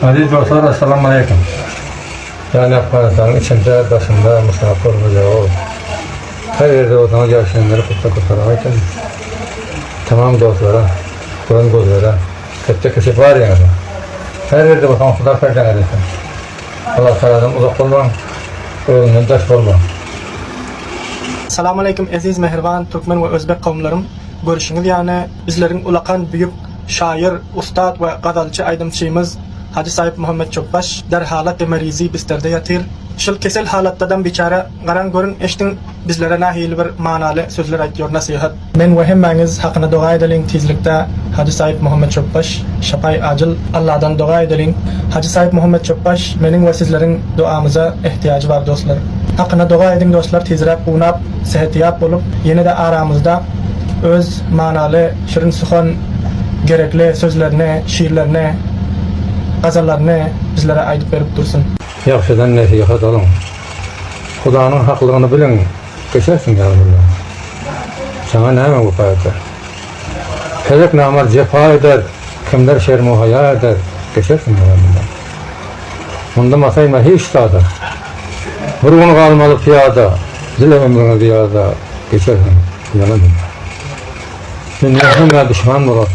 Aziz dostlar Assalamu Aleýkum. Yani Afganistanyň içinde, daşynda musafir bolýar. Her ýerde bolsaňyz ýaşaýanlara köpden köp salam aýtyn. Tamam dostlara, gören gözlere, ketde keşe bar ýaňyza. Her ýerde bolsaňyz Huda perdeňiz etsin. Allah Tagaladan uzak bolmaň, özünden daş bolmaň. Salam aleýkum eziz mähriban türkmen we özbek kowumlarym görüşiňiz ýaly bizleriň ulakan büýük şaýyr ussat we gazalçy aýdymçymyz Hajy Saýyp Muhammet Çopbaş derhalat merizi bisterde ýatyr şul kesel halatdadam biçäre garaň görüň eşdiň bizlere nahili bir manaly sözler aýtýor nasihat. Men we hemmäňiz hakyna doga edeliň tizlikde Hajy Saýyp Muhammet Çopbaş şapaý ajyl Alladan doga edeliň Hajy Saýyp Muhammet Çopbaş meniň we sizleriň doamyza ehtiýajy bar dostlar hakyna doga ediň dostlar tizräk unap sehetýap bolup ýene-de aramyzda öz manaly şirin suhan gerekli sözlerini şirlerini gazallaryny bizlere aýdyp berip dursun. Ýagşydan nesihat alyň. Hudanyň haklygyny biliň, geçersiň ýagmyrdan. Saňa näme wepa eder? Pelek namart jepa eder, kimler şerm-u-haýa eder, geçersiň ýagmyrdan. Munda masaýma hiç zada. Bir gün galmaly pyýada, dile ömrüňi zyýada, geçersiň ýalan dünýä. Dünýä hemmä duşman bolar.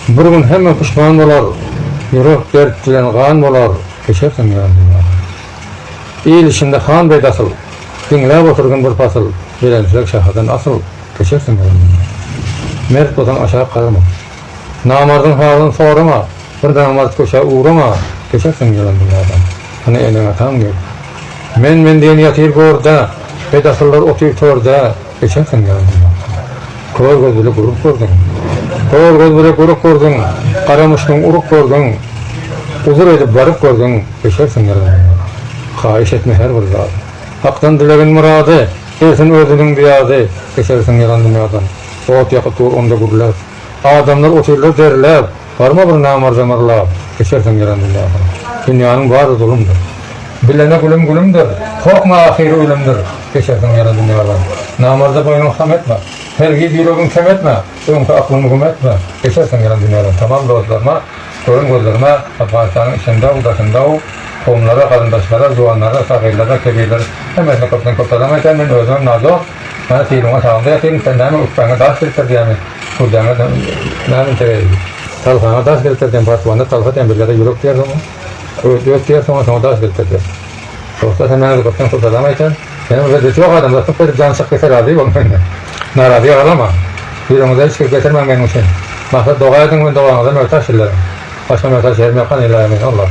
Bir gün hemme puşman bolar, ýürek dert bilen gan bolar, geçersiň ýalan dünýäden. Il içinde han bedasyl, Diňläp oturgyn bir pasyl, Belentlik şahadan asyl, Geçersiň ýolundan. Mert bolsaň aşak garama. Namardyň halyny sorama, Bir namart köçä ugrama, Geçersiň ýylan dünýäden. Hany eneň-ataň diýip. Men-men diýen ýatyr görde, Bedasyllar otyr törde, Geçersiň ýylan dünýäden. Kör göz bile guruk gördüň. Kör göz bile guruk gördüň, Gara muşkuň uruk gördüň, Uzur edip baryp gördüň, Geçersiň ýylan dünýäden. Haýyş etme her bir zady. Hakdan dilegin myrady, Gelsin özüniň biýady, Geçersiň ýylan dünýäden. Ot ýakyp dur onda gürläp. Adamlar otyrlar derläp, Barma bir namarda myrlap, Geçersiň ýylan dünýäden. Dünýäniň bary zulumdyr. Bilene gülüm gülümdir, Korkma ahyry ölümdir, Geçersiň ýylan dünýäden. Namarda boýnuňy ham etme, Hergiz ýüregiň kem etme, Öňki aklyňy güm etme, Geçersiň ýylan dünýäden. Tamam dostlaryma, Gören gözlerime, Afganystanyň içinde-u, daşynda-u, kowumlara, garyndaşlara, juwanlara, sagyrlara, kebirlere, hemmesine köpden köp salam aýdýan. Men özümem nador. Mana sylyňa sagymda ýatyryn, sen näme ökbäňe daş gelip diýýämi? Kürdäňe näme integreýdi? Talhaňa daş gelip diýen patwanda talha diýen birlere ýürek diýer soňa. Öt öt diýer soňa, soňa daş gelip diýer. Dostlar hemmäňize köpden köp salam aýtýan. Senem bir ýok adam zatsyz berip jan çyk gelse razy bol menden. Narazy galama. Ýüregiňize hiç bir getirmäň meniň üçin. Maksat doga ediň men dogaňyza möhtaç sizleriň. Başga möhtaç ýerim ýok hany ylaýym Allah.